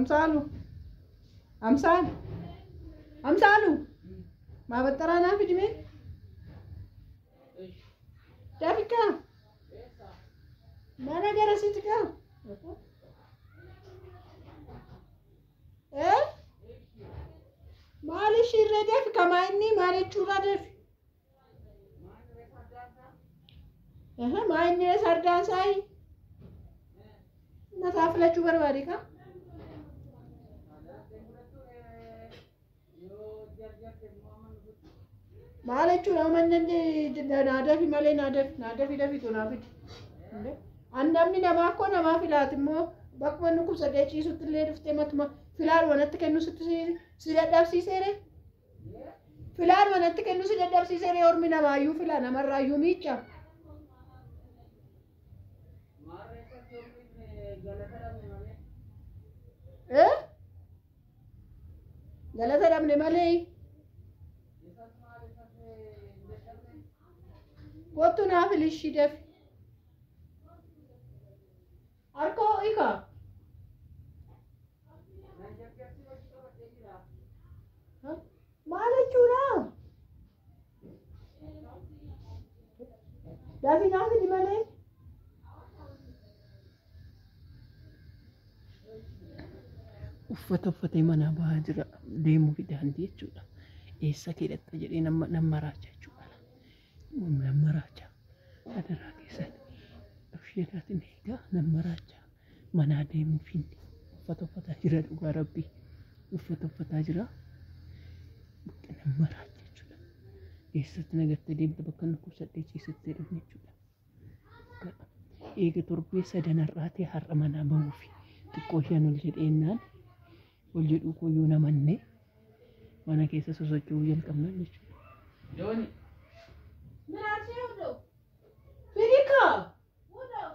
Amsaalu Amsaalu Amsaalu maabaxxaraa naa fidi mee dafikaa mana gara sitti kaa maal ishiirree dafi kamaa inni maal jechuudha dafi maa inni sardaan saayi mataa filachuu barbaade kaa maal jechuudha manni naa dafi malee naa dafi naa dafi dafitu naa fidi Namni namaa akkoo namaa filaati immoo bakkuma inni kubsadee ciisutti illee dhuftee matuma filaan wanatti kennu sitti si dadhabsiiseere. Filaan wanatti kennu si dadhabsiiseere ormi namaayyuu filaa namarraayyuu miicca. Galata dhabne malee. Kottu naa filishii dafi. Harka ho'i kaa. Maal jechuudha? Dafi naa fidi malee. Uffata uffatee manaa bahaa jira deemuu fi daandii jechuudha. Eessa kee dhaqxa jedhee nama maraacha jechuudha. Nama maraacha adaraa keessan isheedhaatiin eegaa nama maraacha manaa deemuu fi uffata uffataa jira dhugaa rabbii uffata uffataa jira. Nama maraacha jechuudha. Eessatti nagartee deemta bakka inni kubsadhee ciisutti dhufne jechuudha. Eega torbee sadan har'aatee har'a manaa bahuufi xiqqoo isheen ol jedheennaan ol jedhuu koyyuu namanne mana keessa sosocho'uu jalqabna jechuudha. Jooni. Firikaa!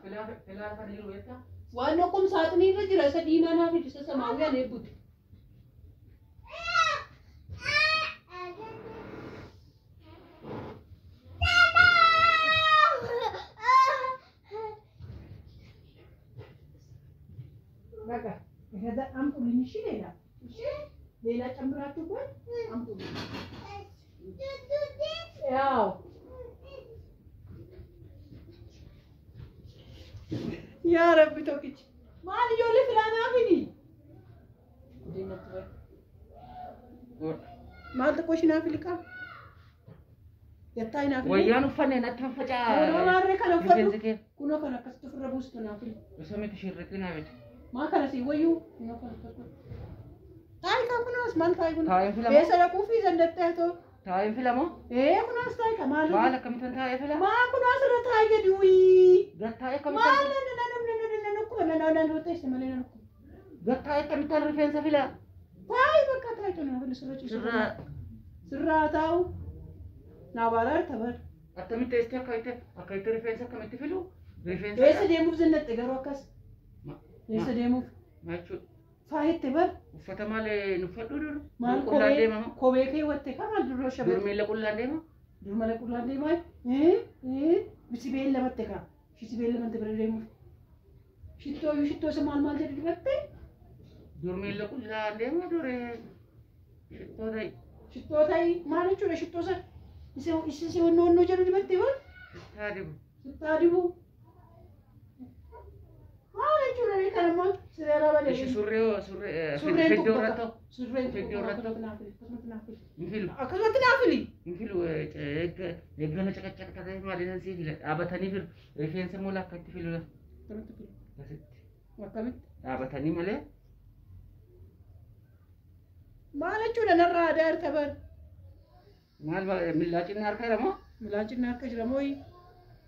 Filaa lafa jiru beektaa? Waan qum saaxinii irra jira isa diimaa naa fidi isa samaawwi ani eebbuti. በቃ ከዛ አምጡልኝ። እሺ ሌላ እሺ ሌላ ጨምራችሁበት አምጡልኝ። ያው yaa rabbi tokkichi maal ijoollee filaanaa fidi maal xiqqoo ishinaa filiqaa gattaa hinaa fili Wayyaan uffanne natti faffacaa. Kunoo maarree kana uffadhu Rifeensi kee. kunoo kana akkasitti ofirra buustu naa fili Osoo miti shirriqii naa miti. maa kana sii wayyuu kunoo kana uffadhu taayikaa kunoos maal taayi kun Taa'een filamoo? eessa dhaquu fi dandattee too Taa'een filamoo? ee kunoos taayikaa maal Maal akkamittan taa'ee fila? maa kunoos irra taayi gadi wii Gattaa'ee maal akkamittan? nan nan nan nan nan nan nan nan teesse malee nan nan Gattaa'ee akkamittan rifeensa fila? Taayi bakka taayi tona fili sirra ciisu Sirraa sirraa taa'u naa baaraar tabar akkamitti eessatti akkamitti akkamitti rifeensa akkamitti filu? Rifeensa. eessa deemuuf zinnatte garuu akkas eessa deemuuf Maal jechuudha? faayitte bar Uffata maal hin uffadhu dur? maal Dur qullaan kophee deemamu? kophee keewwatte kaa maal duroo Dur shabee miila qullaan deema? dur mala qullaan deemaa bisi beellamatte kaa shisi beellamatte bira deemuuf shittoo iyyuu shittoo isa maal maal jedhu dibatte Dur miila qullaan deema dur shittoo ta'e. shittoo ta'i maal jechuudha shittoo isa isa isa wannoo wannoo jedhu dibatte bar Shittaa dibu. sittaa dibu maal jechuudha kan ammoo sireera Ishi balee surree surree Surreen fiddoo tokko irratti surreen Fiddoo irratti akkasumatti naaf fili hin filu. akkasumatti naaf fili Hin filu eeggana caqacaqatee maaliin sii fila dhaabatanii filu rifeensa immoo lakkatti filu akkamitti fili asitti akkamitti dhaabatanii malee maal jechuudha narraa aadaa erta bar maal millaacinni harka jira moo milaacinni harka jira mooyi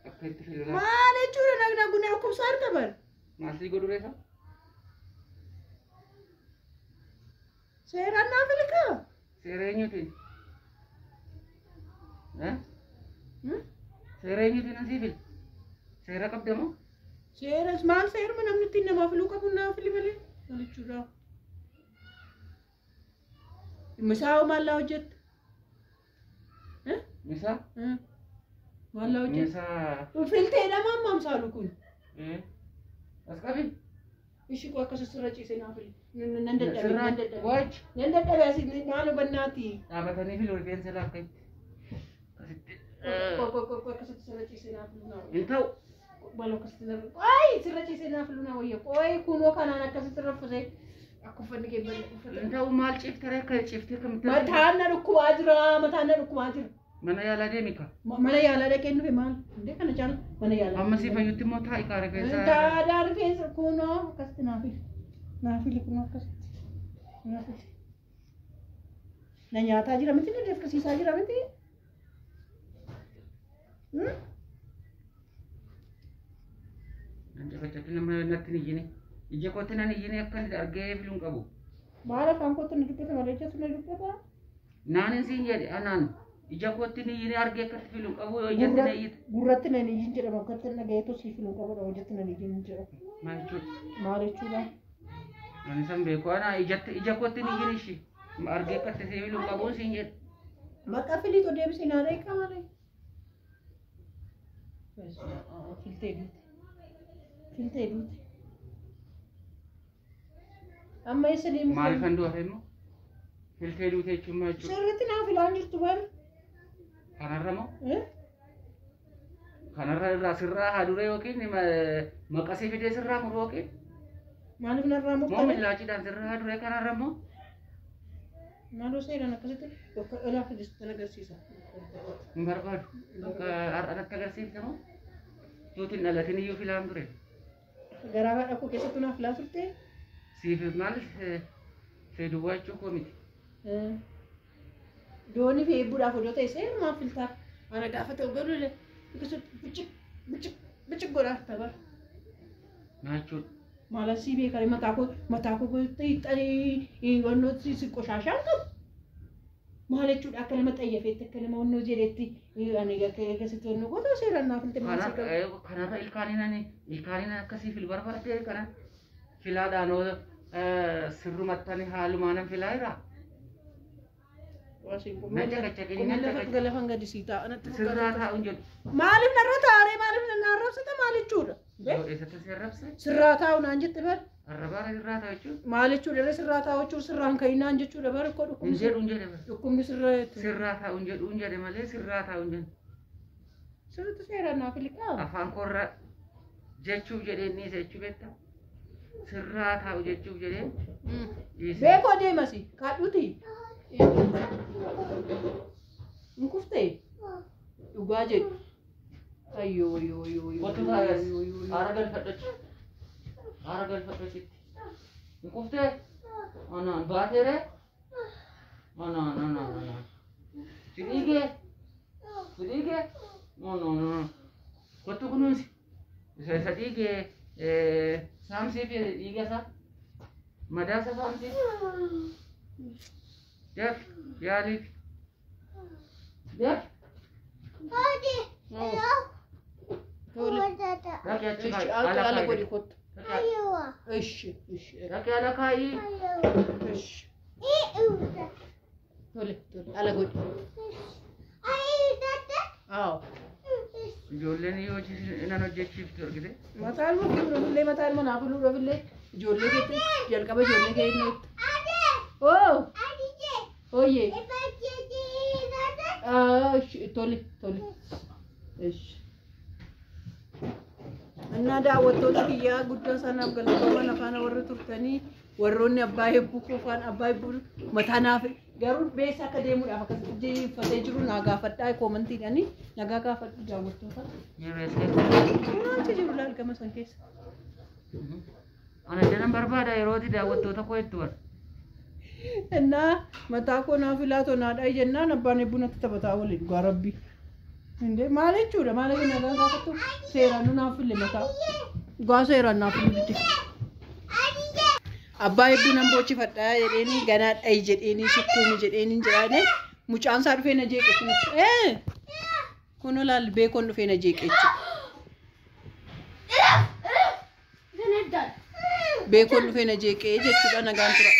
akka itti filu maal jechuudha nagna guna dhukkubsaa erta bar maal sii godhu reessa seeraan naaf filikaa seera eenyuutiin seera eenyuutiin asii fil seera qabda moo seeras maal seeruma namni ittiin namaa filuu qabu naaf fili malee maal jechuudha misaa maallaa hojjette misaa maallaa hojjette misaa filteedha maammaamsaalu kun as qabi Ishii koo akkas sirra ciisee naaf fili. Nan dadhabe Sirraa nan dadhabe. waach Nan dadhabe asii maal hubannaati. dhaabatanii filu rifeensa laakka itti. Akkasitti. Qoy qoy qoy qoy akkasitti sirra ciisee naaf filu naa wayya. Hin ta'u. Baloo akkasitti sirra. Qoy sirra ciisee naaf filu naa wayya. Qoy kunoo kanaan akkasitti raffisee akka uffanni kee bal'e uffata. Hin ta'u maal ciiftaree akka ciiftee akkamitti. Mataan na dhukkubaa jira mataan na dhukkubaa jira. Mana yaalaa deemi ka. Mana yaalaa dhaqee dhufe maal? Indee kana caala mana yaalaa. Amma si fayyutti immoo taa'i kaa rifeensa. Taadaa rifeensa kunoo akkasitti naaf fili. Naaf fili kunoo akkasitti. Naaf fili. Na nyaataa jira miti na dafqisiisaa jira miti. Nan caqacaqi nama natti hin iyyine. Ija kootti nan iyyine akka inni argee filuun hin qabu. Maal afaan kootti na dubbata malee ijatu na dubbata. Naanin siin jedhe anaan ija kootti hin iyyine argee akkatti filuun qabu yoo ijatti na iyyite. Gurratti nan iyyin jedhama akkatti dhagayeetu sii filuu qabudha ijatti nan iyyin jedhama. Maal jechuudha? Maal jechuudha? Ani san beeku ana ijatti ija kootti hin iyyine ishee. Argee akkatti sii filuun qabu siin jedhe. Maqaa filiitoo deebisee naa dheekaa malee. Filtee duute. Filtee duute. Amma eessa deemu? Maaliif kan du'afe immoo? Filtee duute jechuun maal jechuudha? Sirriitti naa filaan jirtu bar. Kanarra moo? Kanarra irraa sirraa haa dure yookiin maqasii fidee sirraa muru yookiin Maaliif narraa moo murtale? millaachiidhaan sirraa haa dure kanarra immoo? Maaloo seeraan akkasitti yookaan olaa fidistu agarsiisa. Hin barbaadu. Akka har'a natti agarsiifte moo? Tuutiin dhalatin iyyuu filaan ture. Garaa haadha koo keessattuu naa filaa turte. Siif maal fedhu jechuu koo miti. Doonii fi eebbuudhaaf odoo ta'e seerumaan filtaa. Ana gaafa ta'u garuu illee akkasitti bicik bicik bicik godhaa tabar. Maal jechuudha? Maal asii beekare mataa koo hiixanii wannoo si qoshaashaan qabu. Maal jechuudha akka nama xayyafeetti akka nama wannoo jedhetti ani akkasitti wannoo goota seeraan naa filte maal si qabu. Kanarra ilkaaniin akkasii fil barbaadde kana filaadhaan sirrumattani haalumaanan filaa jira. Nan caqacaqini nan caqacaqini. Galafan gadi sii taa'a natti Sirraa taa'uun jedhu. Maaliif narra taaree maaliif na arrabsita maal jechuudha? Yoo eessatti si arrabse? Sirraa taa'u naan jette bar. Arrabaara sirraa taa'u jechuun. Maal jechuudha irra sirraa taa'u jechuun sirraan ka'in naan jechuudha bar koo Hin dhukkubni jedhu hin jedhe bara. dhukkubni sirraa jechuudha. Sirraa taa'u hin jedhu hin jedhe malee sirraa taa'u hin jedhu. Sirriitti seeraan naaf liqaa. Afaan korra jechuuf jedhee inni isa jechuu beektaa? Sirraa taa'u jechuuf jedhee dhiise. Beekoo deemasi kaadhuuti. Hin kuftee? Dhugaa jedhu. Ayyoo ayyoo ayyoo ayyoo. Kottu taa'es. Haara galfadhachi. Haara galfadhachitti. Hin kuftee? Anaan baateeree? Anaan anaan anaan. Si dhiigee? Si dhiigee? Anaan anaan. Kottu kunuunsi. Isa isa dhiigee saamsii fi dhiiga isaa. Madaa isaa saamsii. Def yaaliif. Def. Tole. Dhaqee achi kaa'i. Ala Ala ala kaa'i. godhi kottu. Ishi ishi Dhaqee ala kaa'i. ishi. Tole tole ala godhi. Aaw. Ijoolleen yoo hojii nan hojjechiiftu argite. Mataa ilma fuudhuufillee mataa ilma naa fuudhuufillee ijoollee keetti jalqaba ijoollee keenyatti. Oo. Ooyyee. Ishi tole tole. Ishi. እና daawwattoota kiyyaa guddaa sanaaf galatooman afaan warra turtanii warroonni abbaa hebbuu kofaan abbaa hebbuu mataa naaf garuu beessa akka deemuudhaaf akkasitti uffatee jiru naa gaafadhaa koomantiidhaani nagaa gaafadhu daawwattoota. Achi jiru laal gama san keessa. Ana jalan barbaada yerooti daawwattoota koo hedduu bara. እና mataa koo naaf filaatoo naadhaa jennaan abbaan hebbuu natti taphataa waliin dhugaa rabbi. Indee maal jechuudha maal jechuudha nagaa gaafattu seeraan nu naaf fille mataa dhugaa seeraan naaf fillu dide. Abbaa hedduu nan boochifadhaa jedheeni ganaa dhayi jedheeni sukkuumi jedheeni jedhaane mucaan isaa dhufee na jeeqe kun kun olaal beekoon dhufee na jeeqe jechuudha. Beekoon dhufee na jeeqe jechuudha nagaan tura.